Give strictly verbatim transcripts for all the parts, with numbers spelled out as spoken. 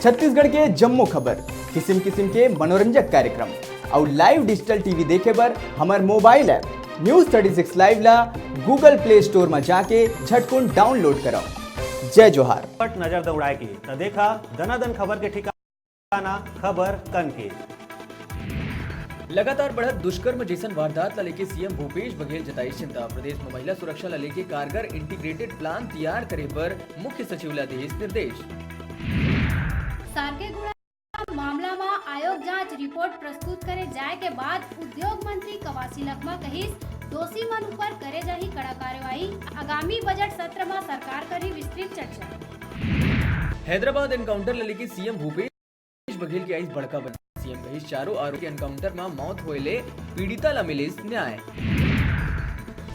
छत्तीसगढ़ के जम्मो खबर, किसिम किसिम के मनोरंजक कार्यक्रम अउ live digital TV देखे बर हमर mobile app News thirty six Live ला Google Play Store म जाके झटकुन download करव। जय जोहार। पट नजर दौड़ाए के त देखा दनादन खबर के ठिकाना खबर कन के। लगातार बढ़त दुष्कर्म जैसन वारदात ला लेके सीएम भूपेश बघेल जताइस चिंता। प्रदेश म महिला सुरक्षा ला लेके कारगर integrated plan तैयार करे बर मुख्य सचिव ला देहिस निर्देश। सारकेगुड़ा मामला म आयोग जांच रिपोर्ट प्रस्तुत करे जाए के बाद उद्योग मंत्री कवासी लखमा कहिस, दोषी मन ऊपर करे जाही कड़ा कार्रवाई। आगामी बजट सत्र म सरकार करही विस्तृत चर्चा। हैदराबाद एनकाउंटर ल लेके सीएम भूपेश बघेल के आइस बड़का बयान। सीएम कहिस, चारों आरोपी एनकाउंटर म मौत होए ले पीड़िता ल मिलिस न्याय।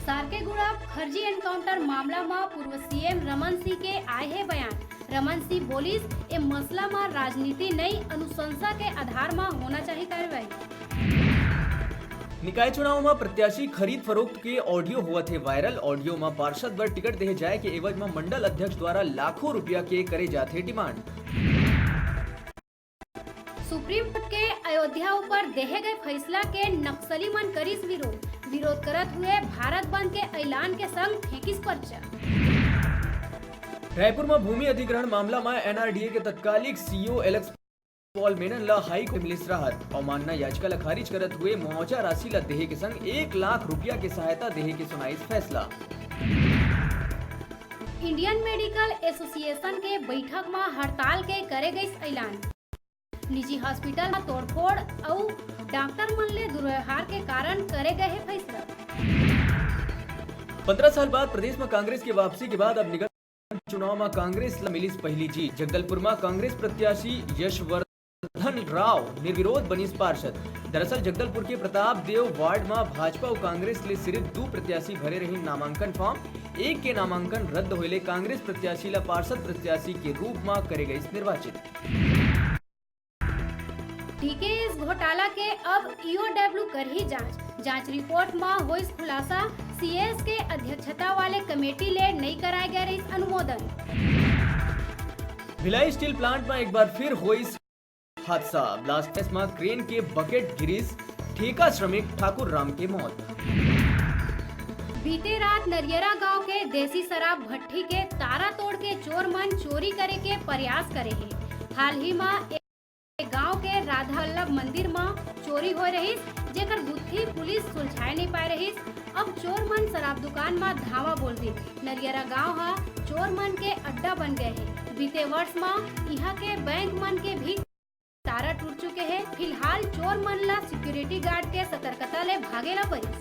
सारकेगुड़ा फर्जी एनकाउंटर मामला म पूर्व सीएम रमन सिंह के आए हे बयान। रमन सिंह बोलिस, ए मसला म राजनीति नई, अनुशंसा के आधार म होना चाही कार्रवाई। निकाय चुनाव म प्रत्याशी खरीद फरोख्त के ऑडियो होवत हे वायरल। ऑडियो म पार्षद बर टिकट देहे जाए के एवज म मंडल अध्यक्ष द्वारा लाखों रुपया के करे जाथे डिमांड। सुप्रीम कोर्ट के अयोध्या ऊपर देहे गए फैसला के नक्सली मन करिस विरोध। विरोध करत हुए भारत बंद के ऐलान के संग फेंकिस पर्चा। रायपुर म भूमि अधिग्रहण मामला म एनआरडीए के तत्कालिक सीईओ एलेक्स पॉल मेनन ल हाई कोर्ट मिलिस राहत। अवमानना याचिका ल खारिज करत हुए मुआवजा राशि ल देहे के संग एक लाख रुपया के सहायता देहे के सुनाइस फैसला। इंडियन मेडिकल एसोसिएशन के बैठक म हड़ताल के करे गइस ऐलान। निजी हॉस्पिटल म तोड़फोड़ अउ डॉक्टर मन ले दुर्व्यवहार के कारण करे गए हे फैसला। पंद्रह साल बाद प्रदेश म कांग्रेस के वापसी के बाद अब निगम चुनाव म कांग्रेस ल मिलिस पहली जीत। जगदलपुर म कांग्रेस प्रत्याशी यशवर्धन राव निर्विरोध बनिस पार्षद। दरअसल जगदलपुर के प्रताप देव वार्ड म भाजपा अउ कांग्रेस ले सिर्फ दू प्रत्याशी भरे रहिन नामांकन फॉर्म। एक के नामांकन रद्द होए ले कांग्रेस प्रत्याशी ल पार्षद प्रत्याशी के रूप म करे गइस निर्वाचित। डीकेएस घोटाला के अब ईओडब्ल्यू करही जांच। जांच रिपोर्ट म होइस खुलासा, सीएस के अध्यक्षता वाले कमेटी ले नइ कराए गए रहिस अनुमोदन। भिलाई स्टील प्लांट म एक बार फिर होइस हादसा, ब्लास्ट फेस्ट म क्रेन के बकेट गिरिस, ठेका श्रमिक ठाकुर राम के मौत। बीते रात नरियरा गांव के देसी शराब भट्ठी के तारा तोड़ के चोर मन चोरी करे के प्रयास करे हे। हाल ही म ए गांव के राधा वल्लभ मंदिर म चोरी होए रहिस, जेकर गुत्थी पुलिस सुलझाए नइ पाए रहिस। अब चोर मन शराब दुकान म धावा बोल दिन। नरियरा गांव ह चोर मन के अड्डा बन गए हे। बीते वर्ष म इहां के बैंक मन के भी तारा टूट चुके हे। फिलहाल चोर मन ला सिक्योरिटी गार्ड के सतर्कता ले भागे ला परिस।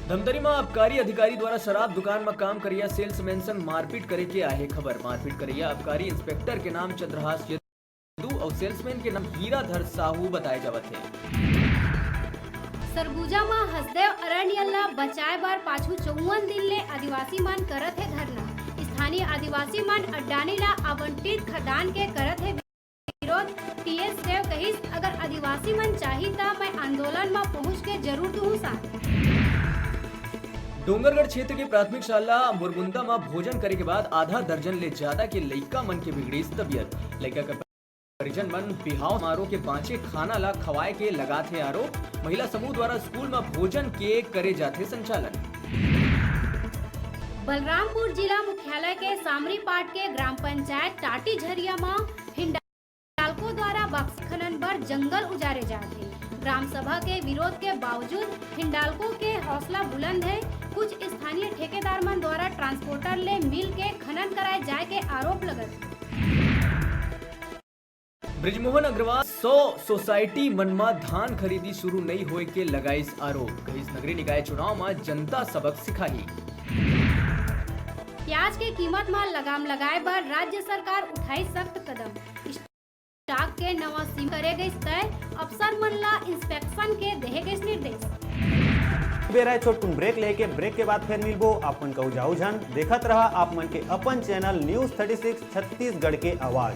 धमतरी म आबकारी अधिकारी द्वारा शराब दुकान म काम करिया सेल्समैन संग मारपीट करे के आहे खबर। मारपीट करिया आबकारी इंस्पेक्टर के नाम चंद्रहास यदु अउ सेल्समैन के नाम हीराधर साहू बताए जावत हे। सरगुजा म हसदेव अरण्य ल बचाए बर पाछू चौवन दिन ले आदिवासी मन करत हे धरना। स्थानीय आदिवासी मन अड्डानी ल आवंटित खदान के करत हे विरोध। टीएस देव कहिस, अगर आदिवासी मन चाही त मैं आंदोलन म पहुंच के जरूर दूहूं साथ। डोंगरगढ़ क्षेत्र के प्राथमिक शाला मुरगुंदा म भोजन करे के बाद आधा दर्जन ले ज्यादा के लइका मन के बिगड़िस तबियत। लइका के परिजन मन बिहाव समारोह के बांचे खाना ला खवाए के लगाथे आरोप। महिला समूह द्वारा स्कूल म भोजन के करे जाथे संचालन। बलरामपुर जिला मुख्यालय के सामरीपाट के ग्राम पंचायत टाटी झरिया म हिंडाल्को द्वारा बक्सी खनन बर जंगल उजारे जात हे। ग्राम सभा के विरोध के बावजूद हिंडाल्को के हौसला बुलंद हे। कुछ स्थानीय ठेकेदार मन द्वारा ट्रांसपोर्टर ले मिल के खनन कराए जाए के आरोप लगत हे। बृजमोहन अग्रवाल, सौ सोसाइटी मन म धान खरीदी शुरू नइ होए के लगाइस आरोप, कहिस नगरीय निकाय चुनाव म जनता सबक सिखाही। प्याज के कीमत म लगाम लगाए बर राज्य सरकार उठाई सख्त कदम। स्टॉक के नवा सीमा करे गइस तय, अफसर मन ला इंस्पेक्शन के देहे गइस निर्देश। बेरा हे छोटकुन ब्रेक लेके, ब्रेक के बाद फेर मिलबो। आप मन कहू जाहू झन, देखत रहा आप मन के अपन channel news thirty six Chhattisgarh के आवाज।